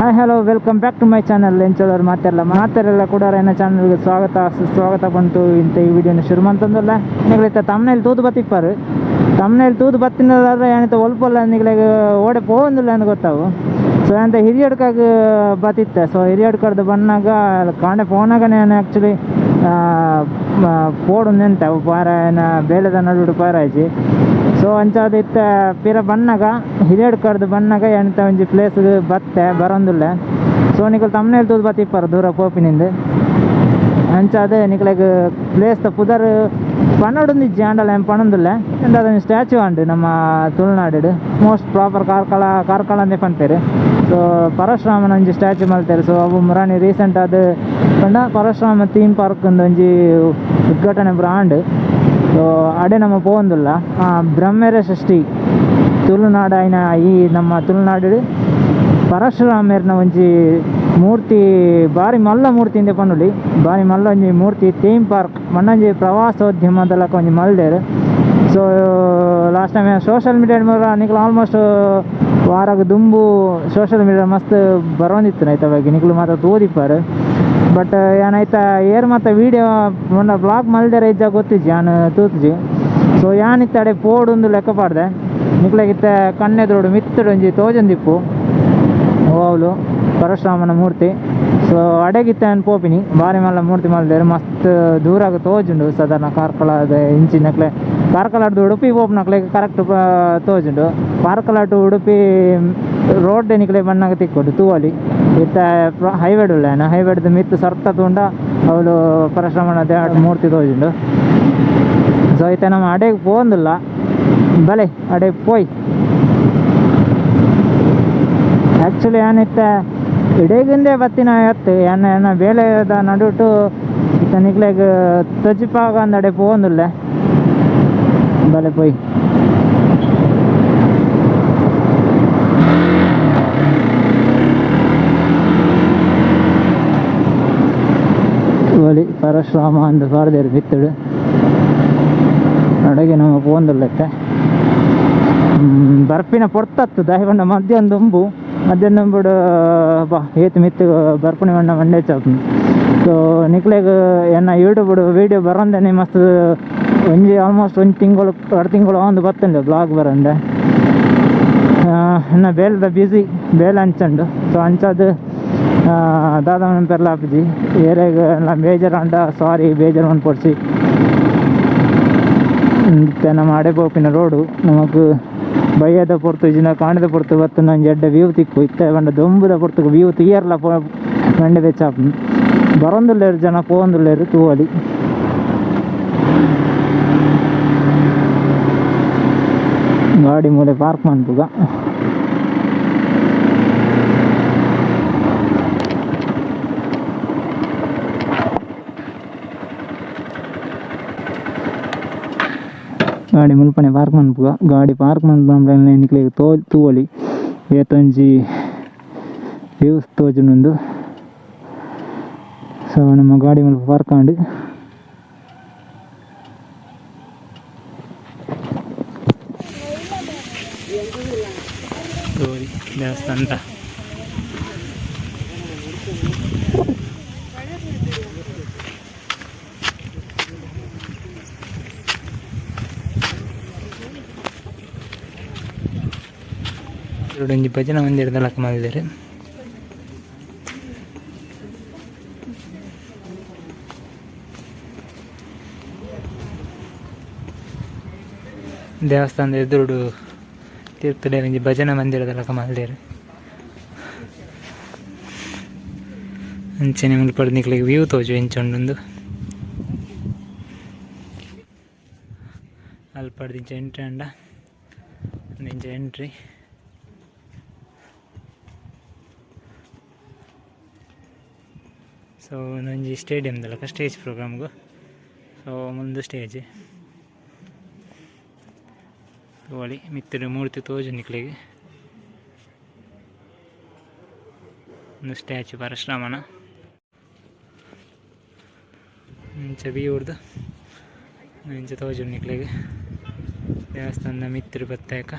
Hi hello welcome back to my channel. ಎಂಚೋದವ್ರು ಮಾತಾಡಲ್ಲ ಮಾತಾಡಲ್ಲ ಕೂಡ ಎನ್ನ ಚಾನಲ್ಗೆ ಸ್ವಾಗತ ಸುಸ್ವಾಗತ ಬಂತು. ಇಂಥ ಈ ವಿಡಿಯೋನ ಶುರು ಮಂತಂದಲ್ಲ ನಿಗ್ಲೈತ ತಮ್ಮನೇಲಿ ತೂದು ಬತ್ತಿಪ್ಪಾರು ತಮ್ಮನೇಲಿ ತೂದು ಬತ್ತಿನದಾದ್ರೆ ಏನಿತ ಒಲ್ಪಲ್ಲ ನಿಗ್ಲೆಗ್ ಓಡೆ ಪೋವೊಂದಿಲ್ಲ ಅಂದ್ ಗೊತ್ತಾವು. ಸೊ ಅಂತ ಹಿರಿಯಡ್ಕಾಗ ಬತ್ತಿತ್ತೆ. ಸೊ ಹಿರಿಯಡ್ಕರ್ದು ಬಂದಾಗ ಕಾಂಡೆ ಪೋನಾಗ ನಾನು ಆ್ಯಕ್ಚುಲಿ ಪೋಡು ನೆಂತೆ ಅವು ಪಾರ ಏನ ಬೇಲೆದ ನಡುಡು ಪಾರಾಜಿ. ಸೊ ಅಂಚಾದ ಇತ್ತ ಪಿರ ಬನ್ನಗ ಹಿರಿಯಡ್ಕರ್ದು ಬನ್ನಗ ಎಂತ ಒಂಜಿ ಪ್ಲೇಸ್ ಬತ್ತೆ ಬರೊಂದುಲ್ಲೆ. ಸೊ ನಿಕಲ್ ತಮ್ಮನೇಲಿ ತೂದು ಬತ್ತಿಪ್ಪಾರ ದೂರ ಪೋಪಿನಿಂದ. ಅಂಚಾದ ನಿಕ್ಲೆಗ್ ಪ್ಲೇಸ್ ದ ಪುದರ್ ಪನೊಡೊಂದಿಜ್ಜಿ ಆಂಡಲ ಏನ್ ಪನೊಂದುಲ್ಲೆ. ಎಂದಾದ ಸ್ಟ್ಯಾಚು ಆಂಡ್ ನಮ್ಮ ತುಳುನಾಡು ಮೋಸ್ಟ್ ಪ್ರಾಪರ್ ಕಾರ್ಕಳ ಕಾರ್ಕಳ ಅಂದೇ ಪನ್ಪೆರ್. ಸೊ ಪರಶುರಾಮನ ಒಂಜಿ ಸ್ಟ್ಯಾಚು ಮಲ್ತೆರ್. ಸೊ ಅವು ಮುರಾನಿ ರೀಸೆಂಟ್ ಆದ್ ಪಂಡ ಪರಶುರಾಮ ಥೀಮ್ ಪಾರ್ಕ್ ಒಂಜಿ ಉದ್ಘಾಟನೆ ಪೂರ ಆಂಡ್. ಸೊ ಅಡೆ ನಮ್ಮ ಪೋವೊಂದುಲ್ಲ. ಬ್ರಹ್ಮೆರ ಷಷ್ಠಿ ತುಳುನಾಡು ಆಯಿನ ಈ ನಮ್ಮ ತುಳುನಾಡು ಪರಶುರಾಮೆರ್ನ ಒಂಜಿ ಮೂರ್ತಿ ಬಾರಿ ಮಲ್ಲ ಮೂರ್ತಿ ಇಂದೆ ಪನೊಲಿ. ಬಾರಿ ಮಲ್ಲ ಒಂಜಿ ಮೂರ್ತಿ ಥೀಮ್ ಪಾರ್ಕ್ ಮಣ್ಣೊಂಜಿ ಪ್ರವಾಸೋದ್ಯಮದಲಕ ಒಂಜಿ ಮಲ್ದೆರ್. ಸೊ ಲಾಸ್ಟ್ ಟೈಮ್ ಸೋಷಿಯಲ್ ಮೀಡಿಯಾ ಮೂಲ ನಿಕ್ಲು ಆಲ್ಮೋಸ್ಟ್ ವಾರಗ್ ದುಂಬು ಸೋಷಿಯಲ್ ಮೀಡಿಯಾ ಮಸ್ತ್ ಬರೋಂದಿತ್ತು ಐತ ಬಗ್ಗೆ ನಿಕ್ಲು ಮಾತ ತೂದಿಪ್ಪಾರು. ಬಟ್ ಯಾನ್ ಐತ ಏರ್ ಮಾತ ವೀಡಿಯೋ ಮೊನ್ನ ಬ್ಲಾಗ್ ಮಲ್ದೆರ ಇಜ್ಜ ಗೊತ್ತಿಜ್ಜಿ ಯಾನ್ ತೂತುಜಿ. ಸೊ ಯಾನ್ ಇತ್ತೆ ಅಡೆ ಪೋಡುಂದು ಲೆಕ್ಕ ಪಾಡ್ದೆ. ನಿಕ್ಲೆಗಿತ್ತೆ ಕಣ್ಣೆದುರುಡು ಮಿತ್ತುಡು ಒಂಜಿ ತೋಜೊಂದಿಪ್ಪು ಓವ್ಲು ಪರಶುರಾಮನ ಮೂರ್ತಿ. ಸೊ ಅಡೆಗಿತ್ತೆ ಯಾನ್ ಪೋಪಿನಿ. ಬಾರಿ ಮಲ್ಲ ಮೂರ್ತಿ ಮಲ್ದೆರ್ ಮಸ್ತ್ ದೂರಾಗ ತೋಜುಂಡು. ಸಾಧಾರಣ ಕಾರ್ಕಳದ ಇಂಚಿನಕ್ಲೆ ಕಾರ್ಕಳಡ್ದು ಉಡುಪಿ ಪೋಪುನಕ್ಲೆಗ್ ಕರೆಕ್ಟ್ ತೋಜುಂಡು. ಕಾರ್ಕಳ ಟು ಉಡುಪಿ ರೋಡ್ ನಿಕ್ಲೆ ಬಣ್ಣಗ ತಿಕ್ಕೊಡು ತೂವೊಲಿ. ಇತ್ತೆ ಹೈವೇಡ್ ಉಲ್ಲೆ ಯಾನ್ ಹೈವೇಡ್ದ ಮಿತ್ತ್ ಸರ್ತ ತೂಂಡ ಅವ್ಲು ಪರಶುರಾಮನ ಮೂರ್ತಿ ತೋಜುಂಡು. ಸೊ ಇತ್ತೆ ನಮ ಅಡೆಗ್ ಪೋವೊಂದುಲ್ಲ ಬಲೆ ಅಡೆ ಪೋಯ್. ಆ್ಯಕ್ಚುಲಿ ಯಾನಿತ್ತೆ ಇಡೀಗಿಂದೆ ಬತ್ತಿನ ಎತ್ತು ಯಾನ್ ಎನ್ನ ಬೇಲೆದ ನಡುಟು ಇತ್ತೆ ನಿಕ್ಲೆಗ್ ತೊಜಿಪಾಗ ಅಂದಡೆ ಪೋವೊಂದುಲ್ಲೆ ಬಲೆ ಪೋಯ್. ಒಲಿ ಪರಶುರಾಮ ಅಂದ್ ಪಾಡ್ದೆರ್ ಮಿತ್ತುಡು. ಅಡೆಗೆ ನಮ ಪೋವೊಂದುಲ್ಲೆತ್ತೆ. ಬರ್ಪಿನ ಪೊರ್ತತ್ತು ದಾಯೆ ಪಂಡ ಮಧ್ಯಾಹ್ನ ದುಂಬು ಮಧ್ಯಾಹ್ನ ದುಂಬುಡು ಬಾ ಏತ್ ಮಿತ್ತ್ ಬರ್ಪುನಿ ಪಂಡ ಮಂಡೆ ಹೆಚ್ಚಾಪುಂಡು. ಸೊ ನಿಕ್ಲೆಗ್ ಎನ್ನ ಯೂಟ್ಯೂಬ್ ವೀಡಿಯೋ ಬರಂದೆನೆ ಮಸ್ತ್ ಒಂಜಿ ಆಲ್ಮೋಸ್ಟ್ ಒಂಜಿ ತಿಂಗಳು ರಡ್ಡ್ ತಿಂಗಳು ಆವೊಂದು ಬತ್ತುಂಡು ಬ್ಲಾಗ್ ಬರಂದೆ. ಎನ್ನ ಬೇಲೆದ ಬ್ಯುಸಿ ಬೇಲೆ ಅಂಚುಂಡು. ಸೊ ಅಂಚಾದ್ ದಾದ ಪನ್ಪೆರ್ಲ ಆಪುಜಿ ಏರೆಗ್ ಎಲ್ಲ ಬೇಜಾರ್ ಆಂಡ ಸಾರಿ ಬೇಜಾರ್ ಮನ್ಪೊಡ್ಚಿ. ಇತ್ತೆ ನಮ ಅಡೆ ಪೋಪಿನ ರೋಡು ನಮಕ್ ಬಯ್ಯದ ಪೊರ್ತು ಇಜ್ಜಿಂಡ ಕಾಂಡೆದ ಪೊರ್ತು ಬತ್ತುಂಡ ಒಂಜಿ ಎಡ್ಡೆ ವ್ಯೂ ತಿಕ್ಕು. ಇತ್ತೆ ಪಂಡ ದೊಂಬುದ ಪೊರ್ತುಗು ವ್ಯೂ ತೂಯೆರ್ಲ ಪೋ ಮಂಡೆ ಬೆಚ್ಚ ಆಪುಂಡು. ಬರೊಂದುಲ್ಲೆರ್ ಜನ ಪೋವೊಂದುಲ್ಲೆರ್ ತೂವೊಲಿ. ಗಾಡಿ ಮೂಲೆ ಪಾರ್ಕ್ ಮನ್ಪುಗ. ಗಾಡಿ ಮುಲ್ಪನೆ ಪಾರ್ಕ್ ಮನ್ಪುಗ. ಗಾಡಿ ಪಾರ್ಕ್ ಮನ್ಪುನ ನಿಕ್ಲೆಗ್ ತೂವೊಲಿ ಏತೊಂಜಿ ವ್ಯೂಸ್ ತೋಜುಂಡು. ಸೊ ನಮ್ಮ ಗಾಡಿ ಮುಲ್ಪ ಪಾರ್ಕ್ ಆಂಡ್. ತೂವೊಲಿ ದೇವಸ್ಥಾನದ ಒಂಜಿ ಭಜನಾ ಮಂದಿರದ ಲೆಕ್ಕ ಮಲ್ದೆರ್. ದೇವಸ್ಥಾನದ ಎದುರುಡು ತೀರ್ಥಡೆ ಒಂಜಿ ಭಜನಾ ಮಂದಿರದ ಲೆಕ್ಕ ಮಲ್ದೆರ್. ಅಂಚನೆ ಮುಲ್ಪ ನಿಕ್ಲೆಗ್ ವ್ಯೂ ತೋಜು ಎಂಚ ಉಂಡುಂದು. ಅಲ್ಪಡ್ದ್ ಇಂಚ ಎಂಟ್ರಿ ಆಂಡ ಇಂಚ ಎಂಟ್ರಿ. ಸೊ ಉಂದೊಂಜಿ ಸ್ಟೇಡಿಯಂ ದ ಸ್ಟೇಜ್ ಪ್ರೋಗ್ರಾಮ್ಗು. ಸೊ ಮುಂದು ಸ್ಟೇಜ್ ತೂವೊಲಿ ಮಿತ್ತುಡು ಮೂರ್ತಿ ತೋಜು ನಿಕ್ಲೆಗ್. ಉಂದು ಸ್ಟ್ಯಾಚು ಪರಶುರಾಮನ. ಇಂಚ ವ್ಯೂ ಇಂಚ ತೋಜುಂಡು ನಿಕ್ಲೆಗ್. ದೇವಸ್ಥಾನದ ಮಿತ್ತುಡು ಬತ್ತೇಕ.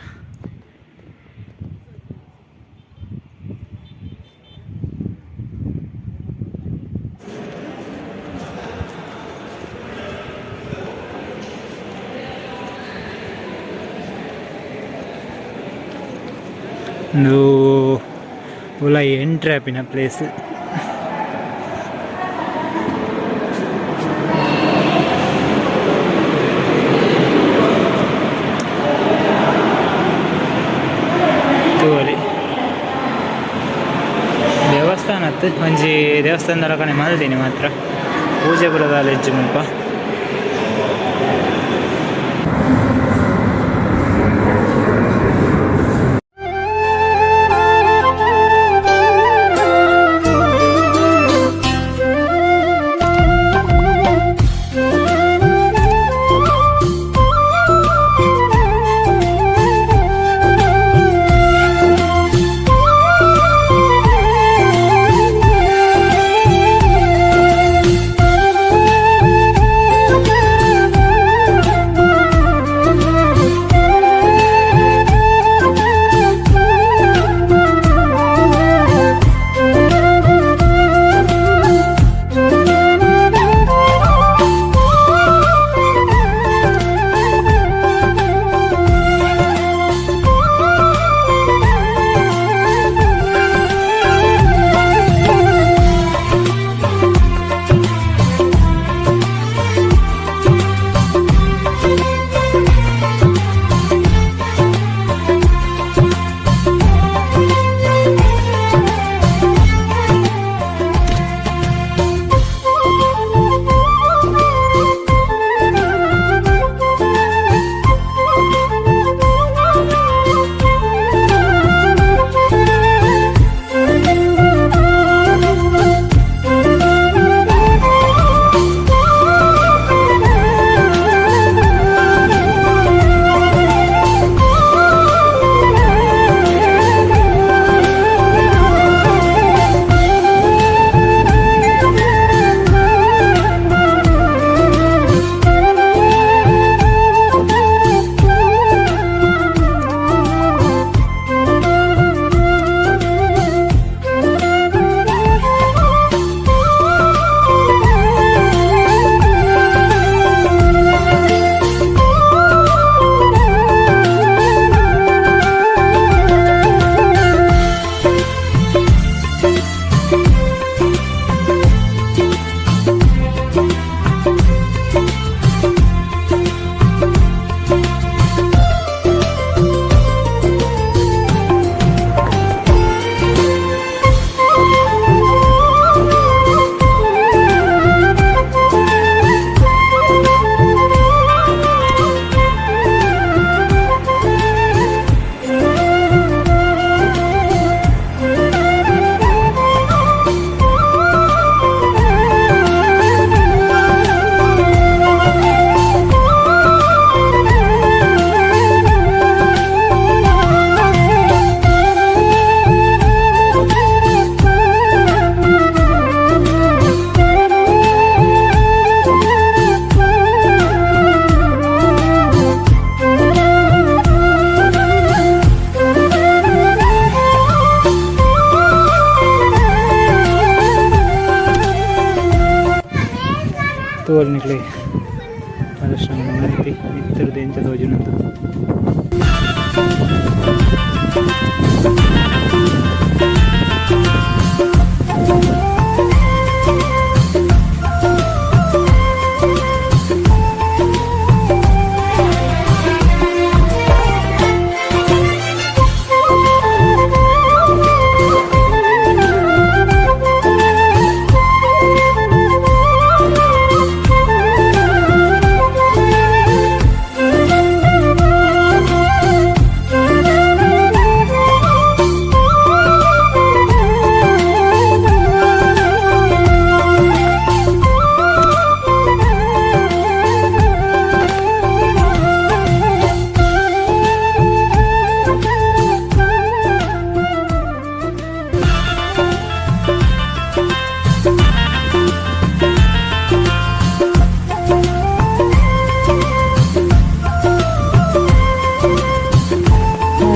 ಉಂದು ಉಲಾಯಿ ಎಂಟ್ರಿ ಆಪಿನ ಪ್ಲೇಸ್. ತೂವೊಲಿ ದೇವಸ್ಥಾನ ಅತ್ತು ಒಂಜಿ ದೇವಸ್ಥಾನದ ಕಡೆ ಮಲ್ದಿನಿ ಮಾತ್ರ ಪೂಜೆ ಪೂರ ದಾಲ ಇಜ್ಜಿ ಮುಲ್ಪ. ತೂವೊಲಿ ನಿಕ್ಲೆ ಪರಶುರಾಮನ ಮೂರ್ತಿ ಮಿತ್ತುರ್ದು ಎಂಚ ತೋಜುಂಡು.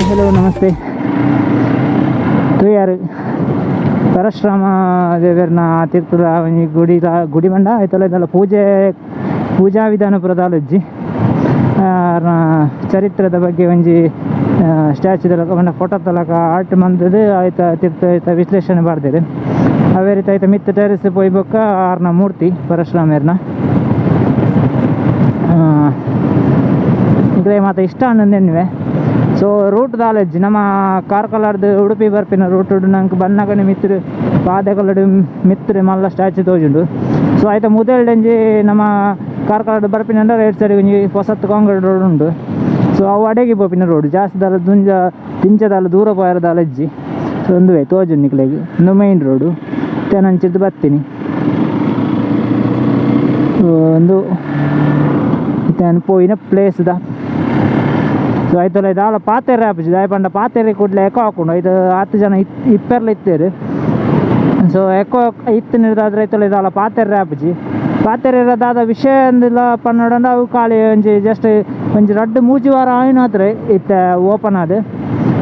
ಹಲೋ ನಮಸ್ತೆ. ತೂಯಾರು ಪರಶುರಾಮ ದೇವೆರ್ನ ತೀರ್ಥದ ಒಂಜಿ ಗುಡಿ ಗುಡಿ ಬಂಡ ಐತಲ್ಲ ಇದೆಲ್ಲ ಪೂಜೆ ಪೂಜಾ ವಿಧಾನ ಪೂರ ದಾಲಜ್ಜಿ. ಆರ್ನ ಚರಿತ್ರೆದ ಬಗ್ಗೆ ಒಂಜಿ ಸ್ಟ್ಯಾಚು ತಲಕ ಪಂಡ ಫೋಟೋ ತಲಕ ಆರ್ಟ್ ಮಂತುದು ಐತ ತಿರ್ತು ಐತ ವಿಶ್ಲೇಷಣೆ ಪಾಡ್ದೆರ್. ಅವೇ ರೀತಿ ಐತ ಮಿತ್ತ್ ಟೆರೆಸ್ ಪೋಯಿ ಬೊಕ್ಕ ಆರ್ನ ಮೂರ್ತಿ ಪರಶುರಾಮೆರ್ನ. ನಿಕ್ಲೆ ಮಾತ ಇಷ್ಟ ಆಂಡ್ ಸೊ ರೂಟ್ ದಾಲಜ್ಜಿ ನಮ್ಮ ಕಾರ್ಕಳರ್ದ್ ಉಡುಪಿ ಬರ್ಪಿನ ರೂಟ್ ನಂಗೆ ಬನ್ನಗನೆ ಮಿತ್ರ ಪಾದೆಕಲ್ಲಡು ಮಿತ್ರ ಮಲ್ಲ ಸ್ಟ್ಯಾಚು ತೋಜುಂಡು. ಸೊ ಐತ ಮುದೆಲ್ಡಂಜಿ ನಮ್ಮ ಕಾರ್ಕಳಡ್ ಬರ್ಪಿನ ರೈಟ್ ಸೈಡ್ ಒಂಜಿ ಪೊಸತ್ ಕಾಂಕ್ರೀಟ್ ರೋಡ್ ಉಂಡು. ಸೊ ಅವು ಅಡೆಗೆ ಪೋಪಿನ ರೋಡ್ ಜಾಸ್ತಿ ದಾಲ ದುಂಜ ದಿಂಚ ದಾಲ ದೂರ ಪೋಯರ ದಾಲಜ್ಜಿ. ಸೊ ಒಂದುವೆ ತೋಜುಂಡು ನಿಕ್ಲೆಗ್ ಉಂದು ಮೈನ್ ರೋಡು ತೆನಂಚಿರ್ದು ಬತ್ತೀನಿ ಒಂದು ಇತ್ತೆ ಪೋಯಿನ ಪ್ಲೇಸ್ ದ. ಸೊ ಐತಲ್ಲ ದಾಲ ಪಾತೆರೆ ಆಪುಜಿ ದಾಯೆ ಪಂಡ ಪಾತೆರೆ ಕೂಡ್ಲೆ ಎಕೋ ಹಾಕೊಂಡು ಐದು ಹತ್ತು ಜನ ಇಪ್ಪೆರ್ಲ ಇತ್ತೇರು. ಸೊ ಎಕೋ ಇತ್ತಿನಿರ್ದಾದ್ರೆ ಐತಲ್ಲ ದಾಲ ಪಾತೆರೆ ಆಪುಜಿ ಪಾತೆರೆ ದಾದ ವಿಷಯ ಅಂದಿಲ್ಲ ಪನ್ನಡಂಡ ಅವು ಖಾಲಿ ಒಂಜಿ ಜಸ್ಟ್ ಒಂಜಿ ರಡ್ಡ್ ಮೂಜಿ ವಾರ ಆಯಿನಾತ್ರ ಇತ್ತೆ ಓಪನ್ ಆದ್.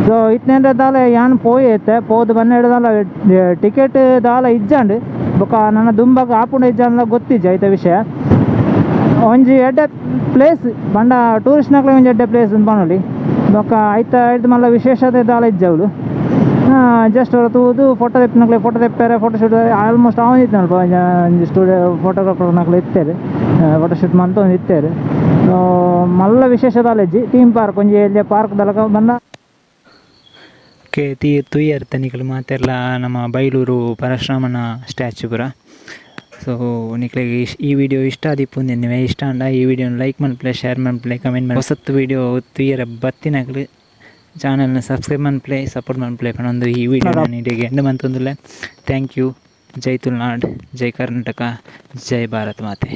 ಸೊ ಇತ್ತೇಂದ್ರೆ ದಾಲ ಯಾನ್ ಪೋಯಿ ಇತ್ತೆ ಪೋದು ಬನ್ನೆರಡು ದಾಲ ಟಿಕೆಟ್ ದಾಲ ಇಜ್ಜಾಂಡ್ ಬೊಕ್ಕ ನನ್ನ ದುಂಬಗ್ ಆಪುಂಡ ಇಜ್ಜಾಂಡ್ಲ ಗೊತ್ತಿಜ್ಜಿ ಐತ ವಿಷಯ. ಒಂಜಿ ಎಡ್ಡೆ ಪ್ಲೇಸ್ ಪಂಡ ಟೂರಿಸ್ಟ್ನಕ್ಲೆ ಒಂಜಿ ಎಡ್ಡೆ ಪ್ಲೇಸ್ ಅಂತ ಪನೊಲಿ. ಬೊಕ್ಕ ಐತ ಐಡ್ದ್ ಮಲ್ಲ ವಿಶೇಷತೆ ದಾಲ ಇಜ್ಜಿ ಜಸ್ಟ್ ಅವ್ರು ತೂದು ಫೋಟೋ ತೆಪ್ಪಿನಕ್ಲೆ ಫೋಟೋ ತೆಪ್ಪಾರೆ photo shoot almost ಆವೊಂದಿತ್ತನಲ್ಪ ಒಂಜಿ ಸ್ಟುಡಿಯೋ ಫೋಟೋಗ್ರಾಫರ್ನಕ್ಲು ಇತ್ತೆರ್ ಫೋಟೋ ಶೂಟ್ ಮಂತೊಂದು ಇತ್ತೆರ್. ಮಲ್ಲ ವಿಶೇಷ ದಾಲ ಇಜ್ಜಿ ಥೀಮ್ ಪಾರ್ಕ್ ಒಂಜಿ ಎಲ್ಯ ಪಾರ್ಕ್ ದಲಕ ಬಂದ ಕೆ ತಿ ತೂಯರ್ ನಿಕುಲು ಮಾತೆರ್ಲ ನಮ್ಮ ಬೈಲೂರು ಪರಶುರಾಮನ ಸ್ಟ್ಯಾಚು ಪೂರ. ಸೊ ನಿಕ್ಲೆಗ್ ಈ ವಿಡಿಯೋ ಇಷ್ಟ ಆದಿಪ್ಪು ಎನ್ನುವೆ. ಇಷ್ಟ ಆಂಡ ಈ ವಿಡಿಯೋನ ಲೈಕ್ ಮನ್ಪುಲೆ, ಶೇರ್ ಮನ್ಪುಲೆ, ಕಮೆಂಟ್ ಮನ್ಪುಲೆ. ಹೊಸತ್ ವಿಡಿಯೋ ತೂಯರ ಬತ್ತಿನಕ್ಲು ಚಾನಲ್ನ ಸಬ್ಸ್ಕ್ರೈಬ್ ಮನ್ಪುಲೆ, ಸಪೋರ್ಟ್ ಮನ್ಪುಲೆ ಪನೊಂದು ಈ ವಿಡಿಯೋ ನಾನು ಇಡೆಗ್ and ಮಂತೊಂದುಲ್ಲೆ. Thank you. Jai Tulunad, Jai Karnataka, Jai Bharat ಮಾತೆ.